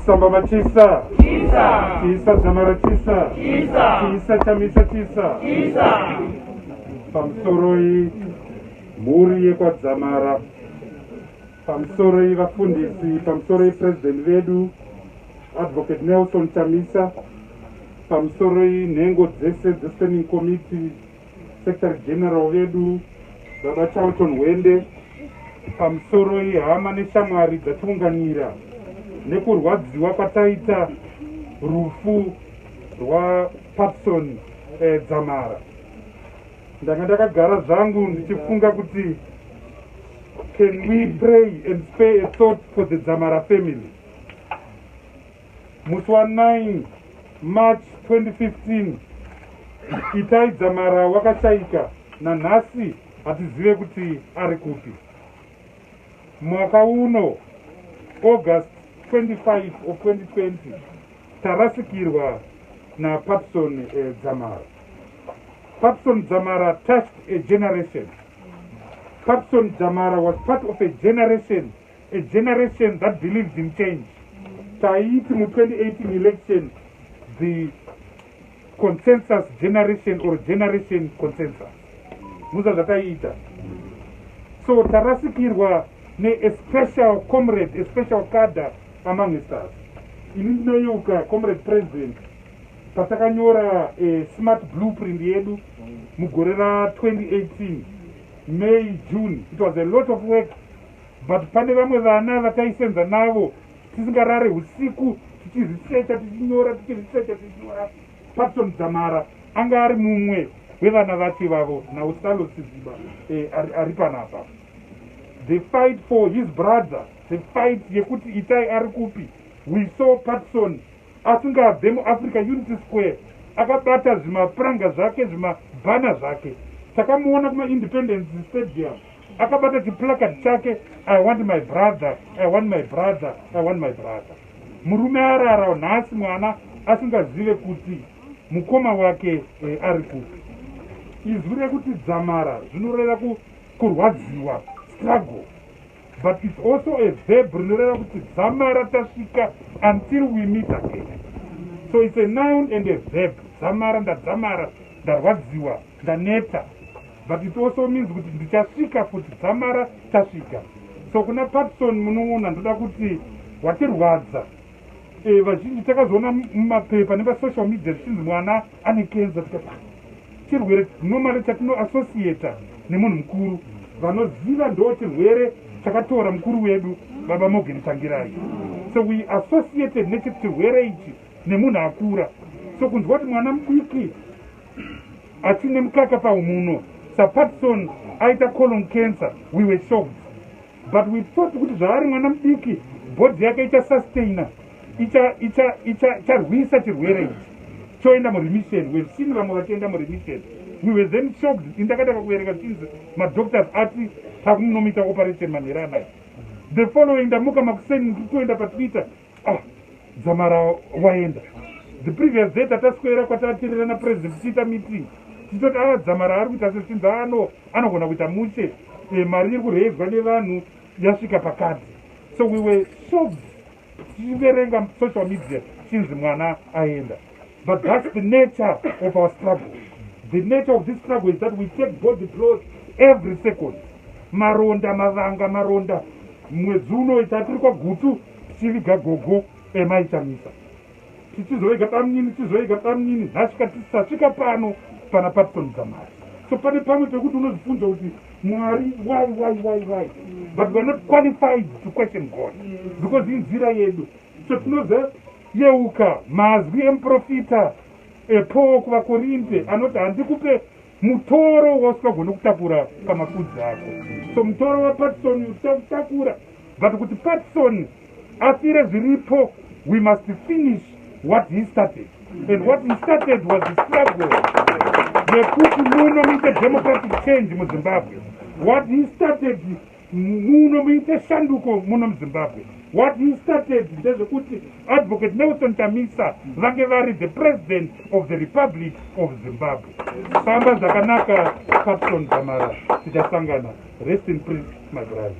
Chisa mbama chisa. Chisa. Chisa Dzamara chisa. Chisa. Chisa Chamisa chisa. Chisa. Pamusoroi mhuri yekwaDzamara. Pamusoroi vafundisi, pamusoroi president vedu Advocate Nelson Chamisa. Pamusoroi nhengo dzese dzestanding committee, Secretary General vedu Baba Charlton Hwende. Pamusoroi hama neshamwari dzatiunganira nekurwadziwa kwataita rufu rwaPatson Dzamara. Ndanga ndakagara zvangu ndichifunga kuti can we pray and spare a thought for the Dzamara family. Musi wa9 March 2015 Itai Dzamara wakashaika, nanhasi hatizive kuti ari kupi. Mwaka uno August 25 of 2020 tarasikirwa naPatson Dzamara. Patson Dzamara touched a generation. Patson Dzamara was part of a generation, a generation that believes in change. Taiti mu2018 election, the consensus generation or generation consensus, muza zvataiita. So tarasikirwa nea special comrade, a special cadre amongst us. Ini ndinoyeuka, comrade president, patakanyora smart blueprint yedu mugore ra2018 May, June. It was a lot of work, but pane vamwe vana vataisenza navo tisingarare usiku, tichiresearcha, tichinyora, tichiresearcha, tichinyora. Patson Dzamara anga ari mumwe wevana vacho ivavo naOstallos Siziba ari panapa. The fight for his brother, the fight yekuti Itai ari kupi. We saw Patson asingabve muAfrica Unity Square akabata zvimapuranga zvake, zvimabhana zvake. Takamuona kumaIndependence Stadium akabata chiplacard chake, "I want my brother, I want my brother, I want my brother." Murume arara nhasi mwana asingazive kuti mukoma wake ari kupi. Izwi rekuti Dzamara zvinoreva kurwadziwa, struggle, but it's also a verb rinoreva kuti dzamara tasvika, until we meet again. So it's a noun and a verb. Dzamara, ndadzamara, ndarwadziwa, ndaneta, but it also means kuti ndichasvika futi, dzamara tasvika. So kuna Patson munoona, ndoda kuti watirwadza. Vazhinji takazoona mumapepa nepasocial media zvichinzi mwana ane kenza. Tikati, "Ah, chirwere normally chatinoassociata nemunhu mukuru." Vanoziva, ndo chirwere chakatora mukuru wedu Baba Morgan Tsvangirai. So we associated nechirwere ichi nemunhu akura. So kunzwa kuti mwana mudiki achine mukaka paumuno saPatson aita colon cancer, we were shocked, but we thought kuti zvaari mwana mudiki, body yake ichasustaina, icharwisa chirwere ichi, choenda muremission. We've seen vamwe vachienda muremission. We were then shocked, indakatanga kuverenga zvichinzi madoctors ati takumunomita operation manheru anaya. The following, ndamuka makuseni ndikutoenda paTwitter, ah, Dzamara waenda. The previous day tataswera kwatatirira napresident tichiita meeting, tichitoti, "A, Dzamara ari kuita sezvichinzi ano anogona kuita mushe, mari iri kurehedzwa nevanhu yasvika pakati." So we were shocked tichiverenga social media chinzi mwana aenda. But that's the nature of our struggle. The nature of this struggle is that we take body blows every second, maronda, mavanga, maronda. Mwedzi uno tatiri kwaGutu tichiviga gogo emaichamisa, tichizoviga bamunini, tichizoviga bamunini, nhasvika tisasvika pano pana Patson Dzamara. So pane pamwe pekuti unozvibvunza kuti, "Mwari, why, why, why, why?" But we are not qualified to question God because inzira yedu. So tinozoyeuka mazwi emuprofita ePaul kuvaKorinte anoti, "Handikupe mutoro wausingagoni kutakura pamafudzi ako." So mutoro waPatson uchakutakura, but kuti Patson afire zviripo, we must finish what he started, and what he started was the struggle yekuti muno muite democratic change muZimbabwe. What he started, muno muite shanduko muno muZimbabwe. What he started ndezvekuti Advocate Nelson Chamisa vange vari the President of the Republic of Zimbabwe. Famba zvakanaka, Patson Dzamara, tichasangana. Rest in peace, my brother.